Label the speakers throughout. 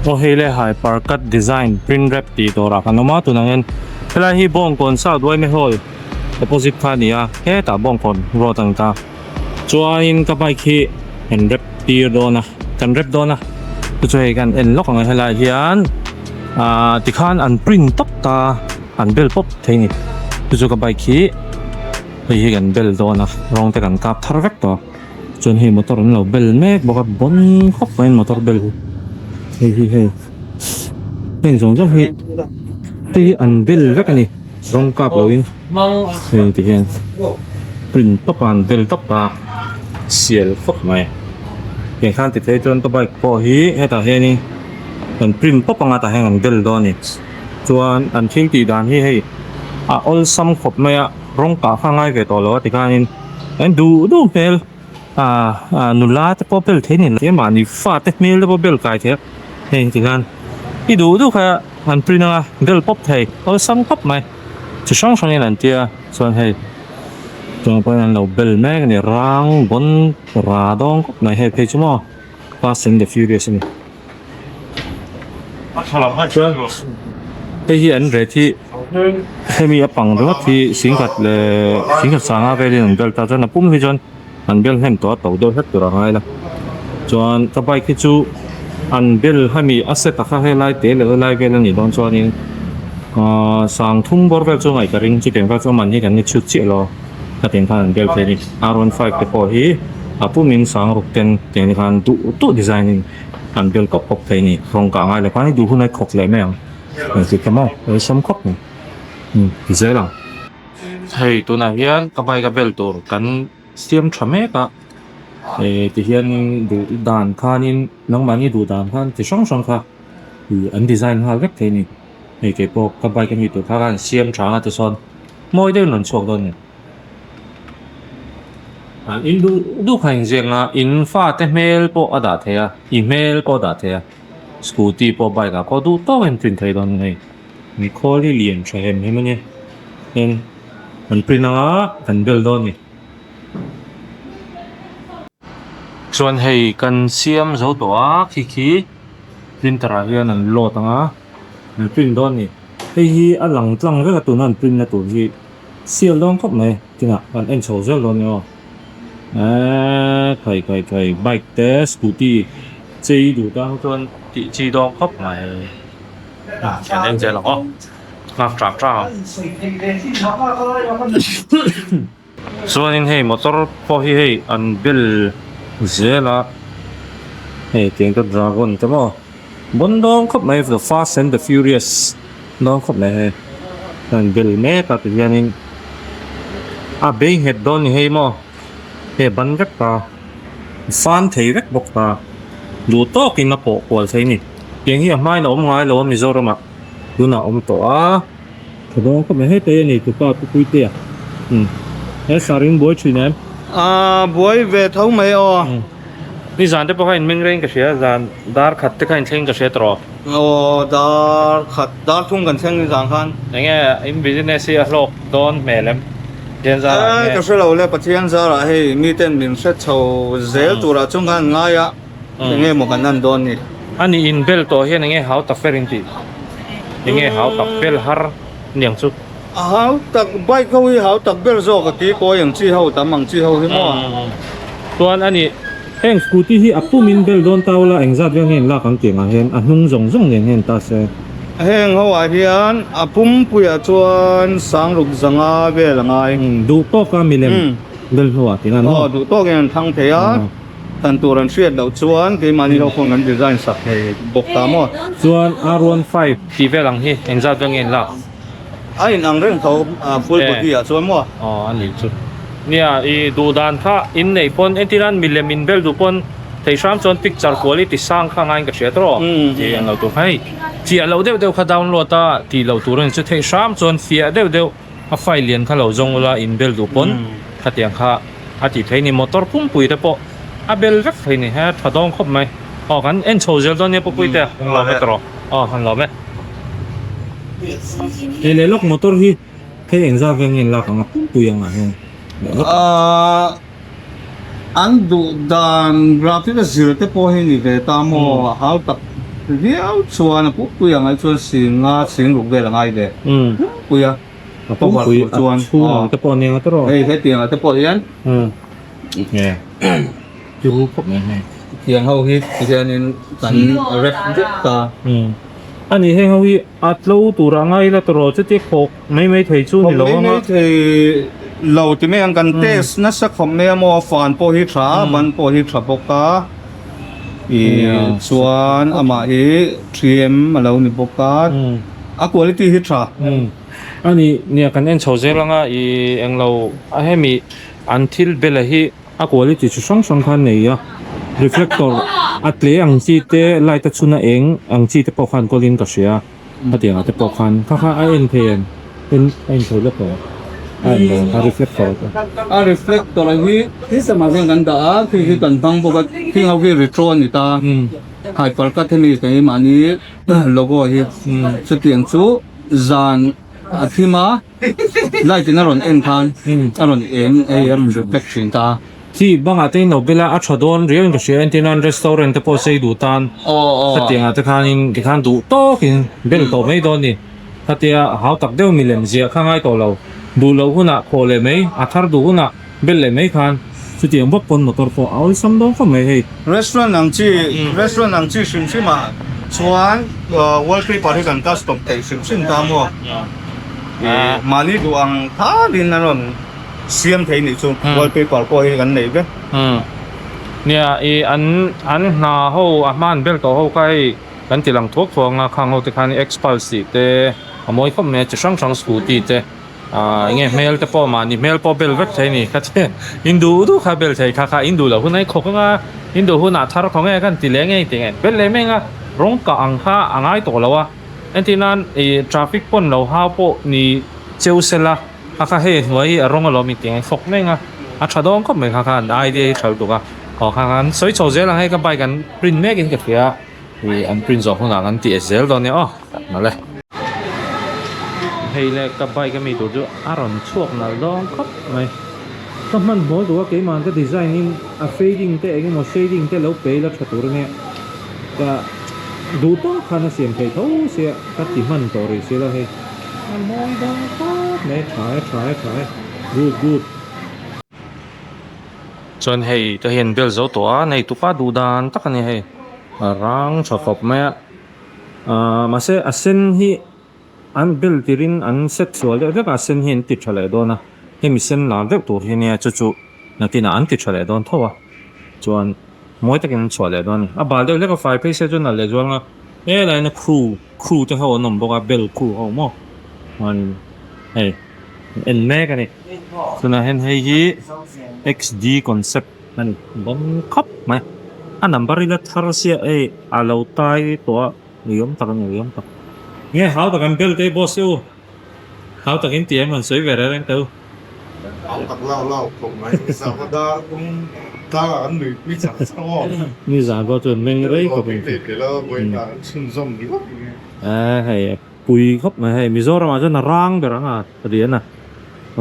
Speaker 1: Aw hei le hyper cut design print wrap tih dawrah kan awm a tunah hian helai hi Bawngkawn South Yma Hall opposite kha a ni a hetah Bawngkawn road a ni ta chuanin ka bike hi kan wrap tir dawn a kan wrap dawn a chu chu hei kan en lawk ang e helaiah hian ahh tikhan an print tawp ta an bel pawp thei a ni chu chu ka bike hi hei hi kan bel dawn a rawng te kan kap thar vek tawh a. Chuan hei motor an lo bel mek bawk a bawn khawp maiin motor bel hi hei hi hei heng zawng zawng hi hei hi an bel vek a ni rawng kap lo in heng ti hian print tawp a an bel tawp a sial khawp mai tiang khan ti phei chuan ka bike pawh hi hetah hianin an print pawp anga tah hian an bel dawn a ni chuan an thil tih dan hi hei a awlsam khawp mai a rawng kah kha a ngai ve tawh lo a tikhanin. An duh duh hmel ah ah nula te pawh bel thei a ni lo mahni fa te hmel te pawh bel kai thei a heng ti khan i duh duh kha an print anga bel pawp thei awlsam khawp mai chi hrang hrang in an tia chuan hei chuan pawhin an lo bel mek a ni rang bawn ra dawng khawp mai hei phei chu maw fast and the furious a ni chuan hei hi an rate hi. Hemi a pang ringawt hi singkhat leh singkhat sanga velin an bel ta chuan a pum hi chuan an bel hnem tawh a to deuh hlek tur a ngai la chuan ka bike hi chu an bel hemi a set a kha helai te leh helai vel a nih dawn chuanin ahh sang thum bawr vel chu ngaih ka ring chutiang vel chu a man hi kan ni chhut chiah lo khatiang khan an bel thei a ni R one five te pawh hi a pumin sang ruk ten tiang te khan duh duh design in an bel kawp kawp thei a ni rawng kah ngai lo khan i duh hun a i khawk leh mai ang. Engtik ka maw awlsam khawp mai umm ti zel ang. Hei tunah hian ka bike a bel tur kan siam tha mek a eh ti hian duh dan khanin nangmahni duh dan khan chi hrang hrang kha ih an design nghal vek thei a ni hei kei pawh ka bike a mi tur kha khan siam tha anga tichuan mawi deuhin rawn chhuak dawn a ni. In duh duh kha inziak a in fate hmel pawh a dah thei a i hmel pawh a dah thei a. Scooty pawh bike ah pawh duh tawk in print thei dawn a ni mi khawl hi lian tha hem hem a nia tin an print anga kan bel dawn a ni. Chuan hei kan siam zo tawh a khi khi printer ah hian an load anga an print dawn a ni hei hi a lang tlang vek a tuna an print na tur hi sial dawn khawp mai tinah kan en chho zel dawn a ni aw. Eee khai khai khai bike te scooty chei duh tan chuan tih chi dawn khawp mai kan en zel ang aw nghak tah tah ang chuanin hei motor pawh hi hei an bel zel a hei tiang te dragon te maw bawn dawn khawp mai the fast and the furious dawn khawp mai hei an bel mek a tihianin a bei nghet dawn ni hei maw hei a ban vek ta fan thei vek bawk ta duh tawkin a pawh kual thei a ni tiang hi a hmain a awm ngai lo a Mizoram ah tunah a awm tawh a tha dawn khawp mai hei te a ni tupa pu Puitea umm he sarin buai thin em.
Speaker 2: Aaa buai ve tho mai aw.
Speaker 1: Nizan te pawh kha in meng reng ka hria, zan dar khat te kha in thleng ka hria tawh.
Speaker 2: Aw dar khat, dar thum kan thleng nizan khan.
Speaker 1: Enge in business hi a hlawk dawn hmel em? Pathian zarah
Speaker 2: enge? Ka hre lo le, Pathian zarah hei miten min hre chho zel turah chuan khan an ngai a, enge maw kan lan dawn ni.
Speaker 1: Ani in bel tawh hian enge hau tak ber in tih? Enge hau tak bel har niang chu?
Speaker 2: A hau tak, bike ho hi hau tak ber zawk a ti kawi ang chi ho tam ang chi ho hi maw?
Speaker 1: Chuan a ni, heng scooty hi a pum in bel dawn ta ula engzat vel nge in lak ang tih angah hian a hnung zawng zawng nen hian ta se.
Speaker 2: Heng ho ah hian a pumpuiah chuan sangruk zanga vel a ngai.
Speaker 1: Duh tawka milem bel hnuah tih ang maw?
Speaker 2: Aw duh tawkin an thang thei a. Tan tur an hriat loh chuan keimahni ho khawn kan design sak thei bawk ta maw?
Speaker 1: Chuan R one five tih vel ang hi engzat vel nge in lak?
Speaker 2: A in ang reng tho full body ah chuan maw?
Speaker 1: Aw a nih chu. Nia i duh dan kha in neih pawn entirnan milem in bel duh pawn thei hram chuan picture quality sang kha ngaiin ka hria tawh tih ang lo tur kha hei chiah loh deuh deuh kha download a tih loh tur a ni chu thei hram chuan fiah deuh deuh a file lian kha lo zawng ula in bel duh pawn khatiang kha a tih theih a ni motor pumpui te pawh a bel vek thei a ni he tha dawng khawp mai aw kan en chho zel dawn nia pupui te kan lawm e tawh aw kan lawm e. Hei leh lawk motor hi hei engzat vel nge in lak ang a pumpui ang ah hian leh lawk.
Speaker 2: Ahh an duh dan graphic a zir te pawh hi ni ve ta maw a hau tak viau chuan a pumpui ang ai chuan singa singruk vel a ngai ve pumpui a
Speaker 1: a pumpui a chhung ang te pawh nia tawh
Speaker 2: hei hetiang ah te pawh hian
Speaker 1: chu khawp mai hei
Speaker 2: tiang ho hi tihianin kan rep vek ta
Speaker 1: ani heng ho hi a tlo tur a ngai la tawh chutia khawk mai mai thei chu ni lo
Speaker 2: ang a thei lo ti mai ang kan test nasa khawp mai a maw fan pawh hi tha ban pawh hi tha bawk a Ih chuan amah hi 3M a lo ni bawk a, a quality hi tha.
Speaker 1: Ani nia kan en chho zel anga ih englo a hemi an thil bela hi a quality chi hrang hrang khan nei a, reflector a tle ang chi te light a chhun a eng ang chi te pawh khan kawl in ka hria a tiang ah te pawh khan kha kha a en thei em en a en thei lawk lo a en lo a reflector te.
Speaker 2: A reflector hi khi samah hian kan dah a khi khi kan hmang bawk a khi ho khi retro a ni ta hyper cut hemi keimahni logo hi chutiang chu zan a thim a. Light in a rawn en khan a rawn eng hei a rawn reflect thin ta.
Speaker 1: Khi bangah te in lo bel a, a tha dawn riau in ka hria entir nan restaurant te pawh sei duh tan khatiang ah te khanin tikhan duh tawkin bel tawh mai dawn ni. Khatia hau tak deuh milem ziah kha ngai tawh lo. Duh loh hunah khawh leh mai, a thar duh hunah bel leh mai khan chutiang vak pawn motor pawh a awlsam dawn khawp mai hei.
Speaker 2: Restaurant ang chi restaurant ang chi hrim hrim ah chuan wallpaper hi kan custom theih hrim hrim ta maw mahni duh ang thalin a rawn siam thei nih chu wallpaper pawh hi kan nei vek.
Speaker 1: Nia i an an hna ho a hman ber tawh ho kha hei kan ti lang thuak thuak ang a khang ho te khan Xpulse tih te a mawi khawp mai a chi hrang hrang scooty te. Ahh enge hmel te pawh mahni hmel pawh bel vek thei a ni kha che in duh duh kha bel thei kha kha in duh loh hun a i khawk anga in duh hunah thar khaw nge kan ti leh nge tih nge bel leh meng a rawng kah ang kha a ngai tawh lo a entir nan ih traffic pawn lo hau pawh ni cheu sela kha kha hei hnuai hi a rawng alawm in tih nge khawk meng a a tha dawn khawp mai kha khan idea hi tha lutuk a aw kha khan sawi chho zel ang hei ka bike an print mek in ka hria ih an print zawh hunah kan tih zel dawn nia aw nale. Hei le ka bike ami tur chu a rawn chhuak nalh dawn khawp mai. Ka hmanhmawh duh a keimah ka design in a fading te eng emaw shading te lo pe ila tha tur ania ka duh tawk khan a siam theih tho sia ka ti hman tawh rih si lo hei a mawi dawn khawp mai a tha e tha e tha e good good. Chuan hei te hian bel zo tawh a nei tupa duh dan tak a ni hei a rang tha khawp mai a. Ahh mahse a sen hi an bel tirin an set sual deuh hlek a, a sen hi an ti tha leh dawn a, hemi sen lar deuh tur hi nia chu chu nakinah an ti tha leh dawn tho a, chuan mawi takin an chhuah leh dawn a ni. A bal deuh hlek a fai phei se chuan a leh zual ang a, helai hian crew crew te ho an awm bawk a, bel crew ho maw chuan hei an en mek a ni. Tunah hian hei hi XD concept. A ni bawm khawp mai a number hi la thar sia hei a lo tai tawh a ni awm tak a ni awm tak nge hau tak an bel te boss u hau tak in ti em an sawi ve reng reng teh u.
Speaker 3: Hau tak lau lau khawp mai nizan va dar tum tlang ah kan nui pui chak chak aw.
Speaker 1: Nizan pawh chuan meng rei khawp in. Hei pui khawp mai hei Mizoram ah chuan a rang ber ang a rian a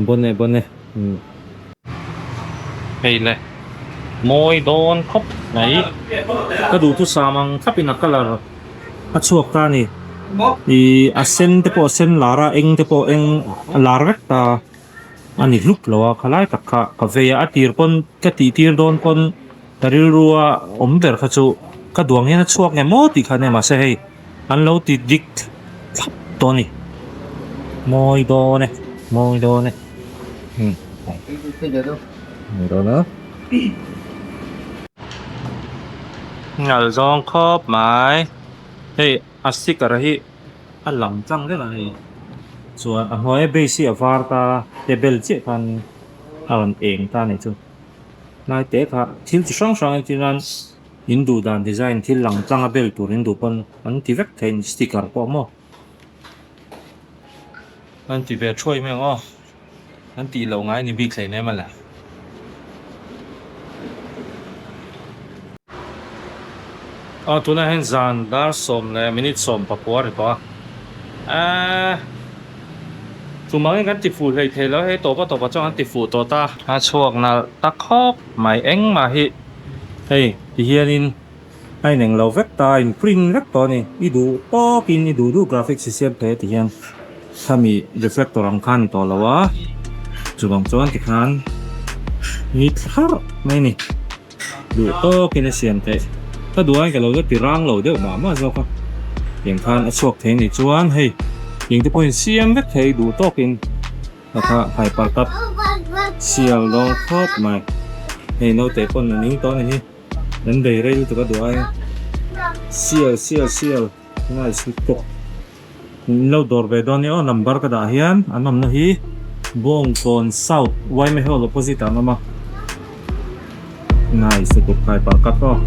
Speaker 1: bon e bon e. Hei le mawi dawn khawp mai ka duhthusam ang thlapin a colour a chhuak ta a ni ih a sen te pawh a sen lar a eng te pawh eng a lar vek ta a ni hlup lo a khalai tak kha ka vei a a tir pawn ka tih tir dawn pawn ka rilru a awm ber kha chu ka duang hian a chhuak nge maw tih kha ania mahse hei an lo ti dik thlap tawh a ni mawi dawn e mawi dawn e. Ngal zawng khawp mai hei a sticker hi a lang tlang vek a hei chuan a hnuaia base hi a var ta te bel chiah khan a rawn eng ta a nih chu tlai te kha thil chi hrang hrang entir nan in duh dan design thil lang tlang a bel tur in duh pawn an ti vek thei a ni sticker pawh maw. An ti ve thuai mai ang aw. An tih loh ngai ni bik hleinem a le. Aw tunah hian zan dar sawm leh minute 14 a ri tawh a. Eee tumah hian kan ti fuh hlei thei lo hei tawpa tawpa chuan kan ti fuh tawh ta. A chhuak nalh ta khawp mai engmah hi hei ti hianin. A ineng lo vek ta a in print vek tawh a ni. I duh tawkin i duh duh graphics i siam thei a ti hian khami reflector ang kha a ni tawh lo a, chuvang chuan tikhan ni thlarh mai a ni. Duh tawkin a siam theih. Ka duh aiin ka lo la ti rang lo deuh mah mah zawk a. Tiang khan a chhuak thei a nih chuan hei tiang te pawhin siam vek thei duh tawkin a kha hyper cut sial dawn khawp mai. Hei naute pawn a ning tawh a ni hi. Kan bei rei lutuk a duh aiin sial sial sial nice lutuk. In lo dawr ve dawn nia aw number ka dah hian an awmna hi Bawngkawn South Yma Hall opposite ah an awm a nice lutuk kai pah kat aw.